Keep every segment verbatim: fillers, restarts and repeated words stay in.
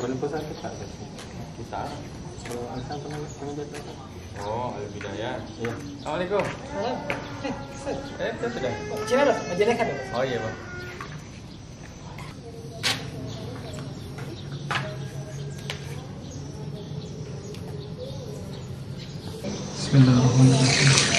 Boleh pesan ke Pak? Kita. Kalau ada pesan, pesan, pesan, pesan. Oh, Al-Bidayah. Iya. Assalamualaikum. Salam. Eh, Ustaz. Eh, kita sudah. Cina dah, majelis kan? Oh, iya, Pak. Bismillahirrahmanirrahim.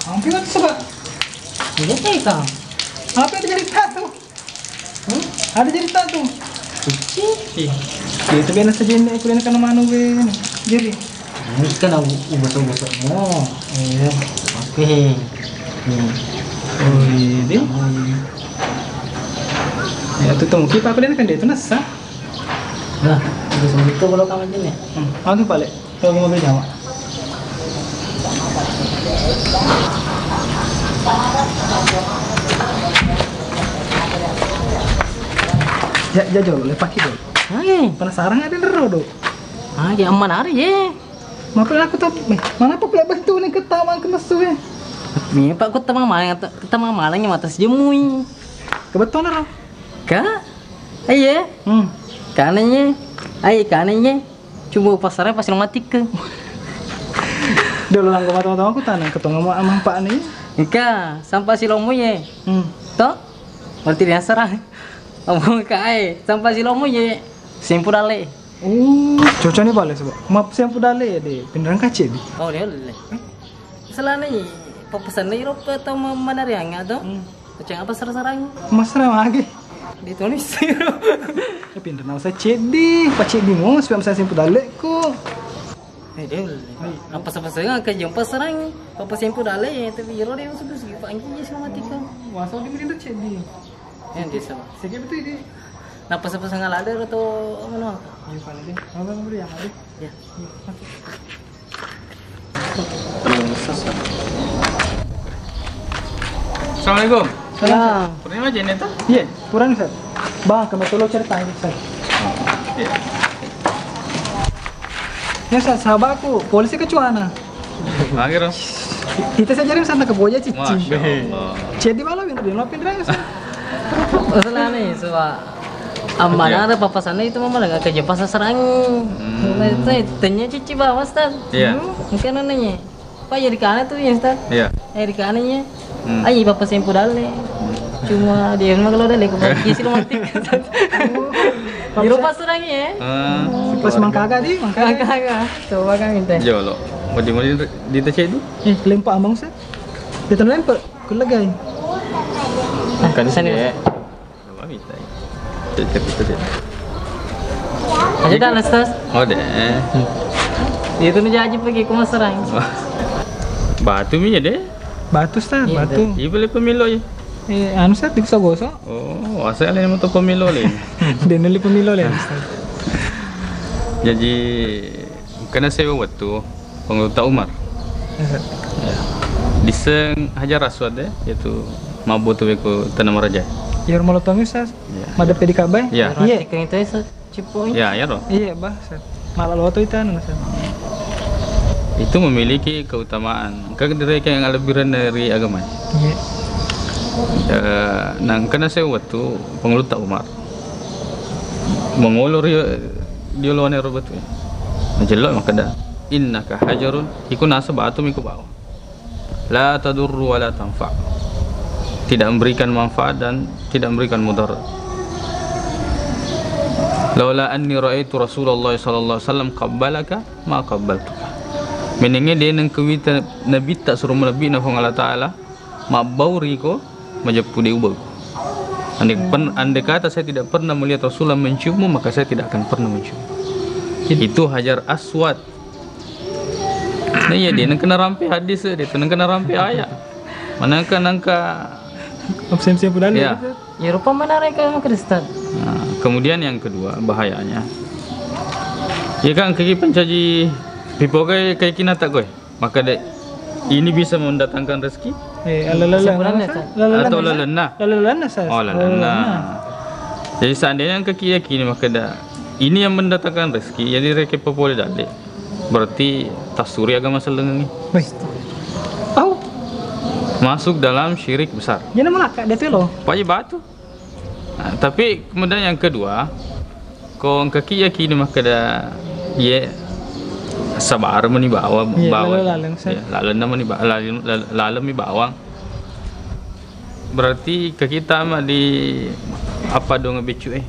Hampir kan sebab. Ini teh, Kang. Apa yang terjadi, Kang? Hmm? Ada cerita tu. Kecil. Itu biasa saja ini aku nak kena manu be. Jadi. Ini kan aku ubah-ubah semua. Iya. Oke. Hmm. Oh, ini. Ya, itu tuh mungkin aku lihat kan dia itu nasa. Nah, itu semua itu kalau kamu ini. Hmm. Anu balik. Tunggu mobil jawab. Ya, ya, jolo, lepas ki, jolo. Hai. Penasaran ada nero, do? Ah, ya, aman hari, ye. Maka aku tak, eh, mana apa pula bantu nih ketawa ke mesu, eh? Ini, Pak, aku temang maling, temang maling yang mata sejemui. Kebetulan, Ro. Kak? Iya. Hmm. Kanenye. Ai, kanenye. Cuma pasarnya pas mati ke. Dulu langgo mata-mata aku tanah, ketemu sama manfaat nih. Engka, sampah si lomo ye. Hmm. Toh? Berarti dia serang. Ngomong ke ai, sampah si lomo ye. Sempu dale. Oh, cocok nih balik sebab. Maaf, sempu dale ya, deh. Beneran kace, di. Oh, dia boleh. Selana i, pappasenna i roppa tau ma-, manarianga to? Hmm. Macam apa sarang-sarang? Masra magi. Di tulis. Tapi nda nasa ceddi, pa ceddi mo, supaya masa sempu dalekku. Eh, dia boleh. Hai. Apa sama-sama ke jumpa serang, apa sempu dalek, tapi iro dia sudah segi, Pak, anjing, dia sama mati kau. Wasa di mana ceddi? Yang desa. Segi betul ini. Napa sama-sama ada atau mana? Ayo, paling deh. Apa yang beri yang ada? Ya. Assalamualaikum. Salam. Purani aja ini tuh? Iya, purani, Ustaz. Bang, kami tolong cerita, Ustaz. Iya. Ya, Ustaz, sahabatku, polisi kecuana. Lagi, Ro. Itu saja yang sana ke boja, cicing. Masya Allah. Jadi malam yang dia lapin, Ustaz. Masalah nih, sebab amanah ada papasannya itu mama lagi kerja pasar serangi. Hmm. Nah, itu tanya cici bawa, Ustaz. Iya. Hmm, mungkin nanya. Pak, jadi kana tuh ya, Ustaz? Iya. Eh, di kanannya. Hmm. Ai, bapak sempu dalle. Cuma dia memang kalau dalle, aku pakai sih romantis. Di rumah serangi ya. Ah. Pas mangkaga di, mangkaga. Mangkaga. Coba kan minta. Jolo. Mau di mana di tecedu? Eh, lempak amang, Ustaz. Dia terlempar. Kelegai. Kan sana. Apa minta? Cek, cek, cek, cek. Aja dah, Ustaz. Oh, deh. Itu nih aja pergi ke Masrang. Batu mi ya, deh. Batu, Ustaz, iya, batu. Iya, boleh pemilu ya. Eh, anu, Ustaz, digosok-gosok. Oh, asal ini motor pemilu le. Dia nuli pemilu le, Ustaz. Jadi, kena sewa waktu. Pangulutta Umar. Iya. Ya. Disseng Hajar Aswad, eh, yaitu mabbu tu beko Tanah Maraja. Iya, rumah lotong, Ustaz. Iya. Madep di Ka'bah. Iya. Iya. Itu, Ustaz. Cipu. Ya, ya, roh. Iya, bah, Ustaz. Malah loto itu anu, Ustaz. Itu memiliki keutamaan. Engka direkeng yang lebbiran dari agama. Iya. Eh, nang kena sewa tu Pangulutta Umar. Mangolo ri, ri oloana ro batu. Majello makkeda, "Innaka hajarun," iku naseng batu mi ku bawang. "La tadurru wa la tanfa." Tidak memberikan manfaat dan tidak memberikan mudarat. "Laula anni ra'aitu Rasulullah sallallahu alaihi wasallam qabbalaka ma qabbaltuka." Menenge de nengka wita nabitta suro nabi na Puang Allah Ta'ala, mabbau riko majeppu de ubau. Andai pen-, andai kata saya tidak pernah melihat Rasulullah menciummu, maka saya tidak akan pernah mencium. Itu Hajar Aswad. Nah, iya, dia nengka narampe hadis, dia tu nengka narampe ayat. Mana nengka, nengka absen-absen budaya. Iya. Ya, rupa mana mereka yang Kristen? Nah, kemudian yang kedua, bahayanya. Iya kan, kaki pancaji pipogai, kaki nata koe. Maka dek, ini bisa mendatangkan rezeki? Eh, lalenna, Sempurna, Sas. Atau lalenna? Lalenna, Sas. Oh, lalenna. Jadi seandainya engka ki yakini makkeda ini yang mendatangkan rezeki, jadi rekeng papole dalle. Berarti tassuri agama sellengengngi. Wih. Au. Masuk dalam syirik besar. Jadi malakka de tu lo. Paji batu. Nah, tapi kemudian yang kedua, ko engka ki yakini makkeda, ye, sabar meni bawang, iya, bawang. Lalu laleng, Sas. Iya, lalenna meni ba-, laleng, laleng mi bawang. Berarti ke kita mah di apa dong beccu eh?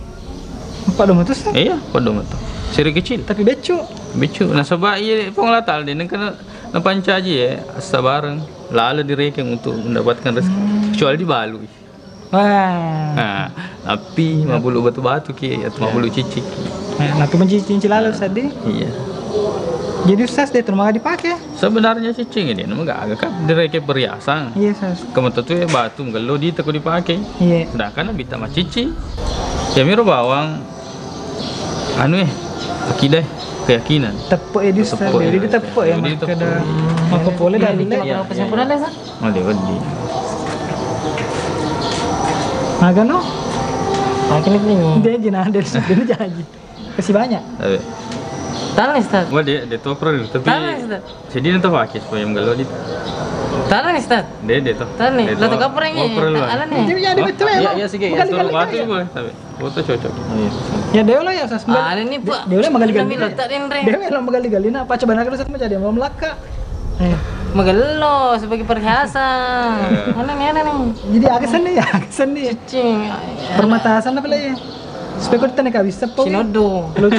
Apa dong itu, Sas? Iya, apa dong itu? Syirik kecil. Tapi beccu. Beccu. Nasaba iya Puang Allah Ta'ala de nengka napancaji ya, sabareng, laleng direkeng untuk mendapatkan rezeki. Hmm. Kecuali dibalu. Wah. Nah, tapi mabulu batu-batu ki, atau mabulu cicik ki. Nah, natu mencinci lalu sedih. Iya. Jadi, Sas, de tu maga dipake. Sebenarnya cicing ini, nama gaga kan, direkeng perhiasan. Iya, Sas. Kemudian tu ya batu, menggello di teko dipake. Iya. Sedangkan nabitta macici. Ya miro bawang, anu eh, akidah, keyakinan. Teppe ya di Ustaz. Teppe, jadi ya. Teppe ya, jadi makkeda, teppe. Maka pole dalle. Iya, iya. Sempurna, Sas. Oh, dia wedi. Maga no? Makin ini. Dia aja nah, dia sudah janji. Kasih banyak. Tapi Tali, Ustaz. Wah, dia, dia tuh perlu, tapi Tali, Ustaz. Jadi nanti pakai supaya menggelok di. Tali, Ustaz. Dia, dia tuh. Tali. Dia tuh. Lo tuh kapreng ini. Perlu. Ala nih. Jadi, jadi betul ya, iya, iya, sih, kayak suruh batu boleh, tapi foto cocok. Iya. Ya, dia lah ya, Sas. Ala nih, Pak. Dia lah menggali-gali. Ini lo tak, Rin, Rin. Dia lah menggali-gali. Nah, apa coba nak, Ustaz, mau jadi mau melaka. Eh. Menggelok sebagai perhiasan. Iya. Mana nih, mana nih? Jadi, agak seni ya, agak seni. Cicing. Permata sana pula ya. Supaya kau tanya kau bisa, Pak. Sinodo. Lo